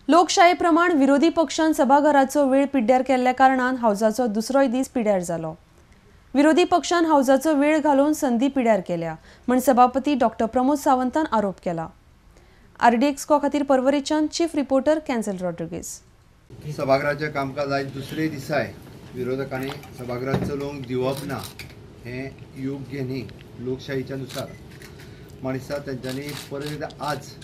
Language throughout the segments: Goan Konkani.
लोकशाये प्रमाण विरोधी पक्षान सभाघराचो वेळ पिड्ड्यार केल्ल्या कारणान हावजाचो दुसरोय दीस पिड्यार जालो. विरोधी पक्षान हावजाचो वेळ घालोवन संदी पिड्यार केल्या म्हण सभापती डॉक्टर प्रमोद सावंतान आरोप केला. आरडीएक्स खातीर पर्वरेच्यान चीफ रिपोर्टर कॅन्सल रॉड्रिगीस. सभागृहाचें कामकाज आयज दुसरे दिसाय विरोधकांनी सभागृहात चलोवंक दिवप ना हें योग्य न्ही लोकशाहीच्या नुसार. म्हाका दिसता तेंच्यांनी परत एकदां आज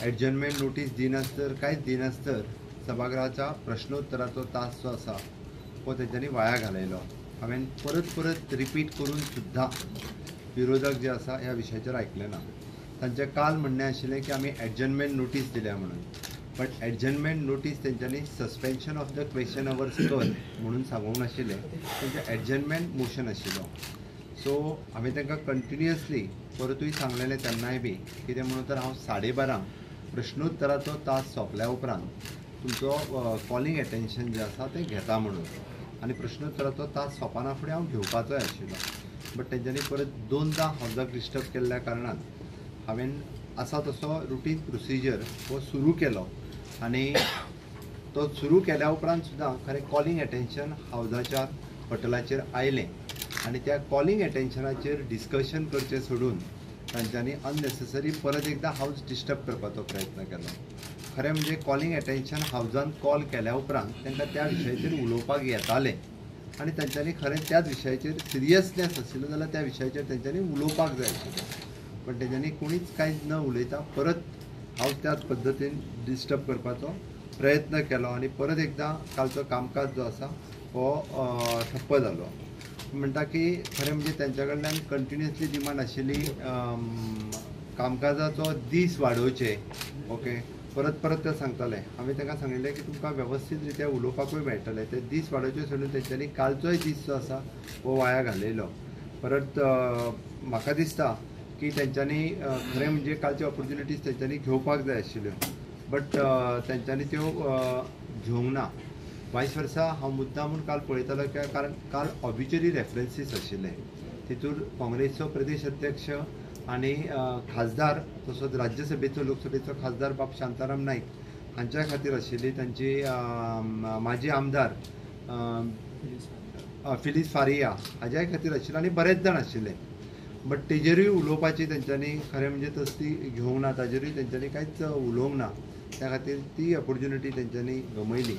एडजर्नमेंट नोटीस दिनासतर कांयच दिनासतर सभागृहाच्या प्रश्नोत्तराचो तास जो आसा हो तेंच्यांनी वाया घालयलो. हांवें परत परत रिपीट करून सुद्दां विरोधक जे आसा ह्या विशयाचेर आयकलें ना. तांचें काल म्हणणें आशिल्लें की आमी एडजर्नमेंट नोटीस दिल्या म्हणून, बट एडजर्नमेंट नोटीस तेंच्यांनी suspension of the question hours कर म्हणून सांगूंक नाशिल्लें, तेंचें एडजर्नमेंट मोशन आशिल्लो. सो हांवें तांकां कंटिन्युअसली परतूय सांगलेलें तेन्नाय बी कितें म्हणून तर हांव 12:30 प्रश्नोत्तराचो तास सोंपल्या उपरांत तुमचो कॉलिंग एटेन्शन जें आसा तें घेता म्हणून, आनी प्रश्नोत्तराचो तास सोंपना फुडें हांव घेवपाचोय आशिल्लो. बट तेंच्यांनी परत दोनदां हावजाक डिस्टर्ब केल्ल्या कारणान हांवें आसा तसो रुटीन प्रोसिजर हो सुरू केलो आनी तो सुरू केल्या उपरांत सुद्दां खरें कॉलिंग एटेन्शन हावजाच्या पटलाचेर आयलें आनी त्या कॉलिंग एटेन्शनाचेर डिस्कशन करचें सोडून तांच्यांनी अननेसेसरी परत एकदां हावज डिस्टर्ब करपाचो प्रयत्न केलो. खरें म्हणजे कॉलिंग एटेन्शन हावजान कॉल केल्या उपरांत तांकां त्या विशयाचेर उलोवपाक येतालें आनी तांच्यांनी खरें त्याच विशयाचेर सिरियसनेस आशिल्लो जाल्यार त्या विशयाचेर तेंच्यांनी उलोवपाक जाय आशिल्लें, पण तेंच्यांनी कोणीच कांय न उलयता परत हांव त्याच पद्दतीन डिस्टर्ब करपाचो प्रयत्न केलो आनी परत एकदां कालचो कामकाज जो आसा हो ठप्प जालो. म्हणटा की खरें म्हणजे तेंच्या कडल्यान कंटिन्युअसली डिमांड आशिल्ली कामकाजाचो दीस वाडोवचे, ओके, परत परत ते सांगताले. हांवें तांकां सांगिल्लें की तुमकां वेवस्थीत रित्या उलोवपाकूय मेळटलें. ते दीस वाडोवचे सोडून तेंच्यांनी कालचोय दीस जो आसा हो वाया घालयलो. परत म्हाका दिसता की तेंच्यांनी खरें म्हणजे कालच्यो ऑपॉर्च्युनिटीज तेंच्यांनी घेवपाक जाय आशिल्ल्यो, बट तेंच्यांनी त्यो घेवंक ना. वायस वर्सा हांव मुद्दाम म्हूण काल पळयतालो कारण काल ऑबिच्युरी रेफरन्सीस आशिल्ले, तितूर काँग्रेसचो प्रदेश अध्यक्ष आनी खासदार तसोच राज्यसभेचो लोकसभेचो खासदार बाब शांताराम नायक हांच्या खातीर आशिल्ली, तांची माजी आमदार फिलीस फारिया हाज्याय खातीर आशिल्ले आनी बरेच जाण आशिल्ले. बट तेजेरूय उलोवपाची तेंच्यांनी खरें म्हणजे तसली घेवंक ना, ताजेरूय तेंच्यांनी कांयच उलोवंक ना, त्या खातीर ती ऑपॉर्च्युनिटी तेंच्यांनी गमयली.